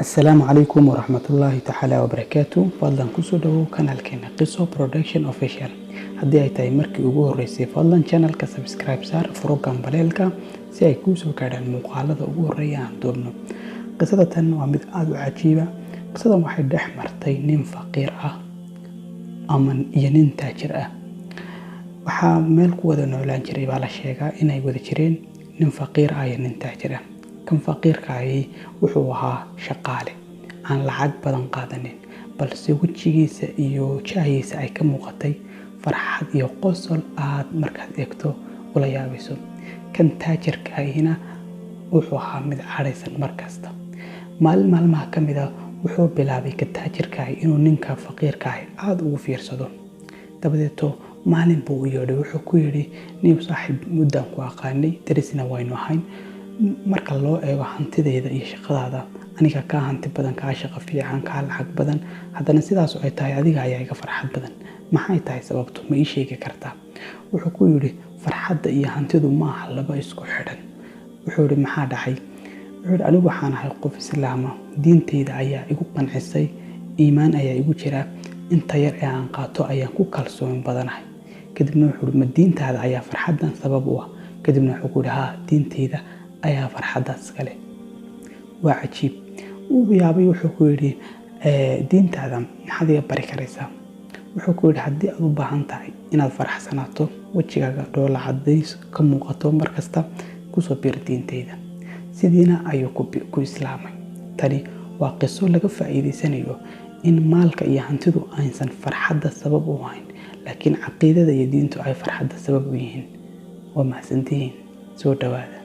Asalaamu calaykum waraxmatullaahi tacaala wabarakaatu. Fadlan kusoo dhawow kanaalkeena Qiso Production Official. Haddii ay tahay markii ugu horeysay, fadlan channelka subscribe saar, furo gambaleelka si ay kuu soo gaadhaan muuqaalada ugu horeeya aan duubno. Qisada tan waa mid aada u cajiiba. Qisadan waxay dhex martay nin faqiir ah ama iyo nin taajir ah. Waxaa meel ku wada noolaan jiray baa la sheegaa inay wada jireen nin faqiir ah iyo nin taajir ah. Kan faqiirka ahi wuxuu ahaa shaqaale aan lacag badan qaadanin, balse wejigiisa iyo jaahiisa ay ka muuqatay farxad iyo qosol aad markaad eegto ula yaabayso. Kan taajirka ahina wuxuu ahaa mid cadhaysan markasta. Maalin maalmaha ka mid ah wuxuu bilaabay ka taajirka ahi inuu ninka faqiirka ahi aada ugu fiirsado. Dabadeeto maalin buu u yeedhay, wuxuu ku yidhi: "Niyow saaxiib, muddaan ku aqaanay, darisna waynu ahayn. Marka loo eego hantidayda iyo shaqadaada, aniga kaa hanti badan, kaa shaqo fiican, kaa lacag badan. Haddana sidaas ay tahay, adiga ayaa iga farxad badan. Maxay tahay sababtu? Ma ii sheegi kartaa?" Wuxuu ku yidhi: "Farxadda iyo hantidu maaha laba isku xidhan." Wuxuu yidhi: "Maxaa dhacay?" Wuxuu yidhi: "Anigu waxaan ahay qof Islaama, diintayda ayaa igu qancisay, iimaan ayaa igu jira, inta yar ee aan qaato ayaan ku kalsoon badanahay." Kadibna wuxuu yidhi: "Ma diintaada ayaa farxaddan sabab u ah?" Kadibna wuxuu ku yidhi: "Haa, diintayda ayaa farxaddaas kale." Waa cajiib. Wuu yaabay, wuxuu ku yidhi: "Diintaada maxaad iga bari karaysaa?" Wuxuu ku yidhi: "Haddii aad u baahan tahay inaad faraxsanaato, wejigaaga dhoola cadays ka muuqato markasta, kusoo bir diintayda." Sidiina ayuu ku islaamay. Tani waa qiso laga faa'iidaysanayo in maalka iyo hantidu aysan farxadda sabab u ahayn, laakiin caqiidada iyo diintu ay farxadda sabab u yihiin. Waa mahadsantihiin, soo dhawaada.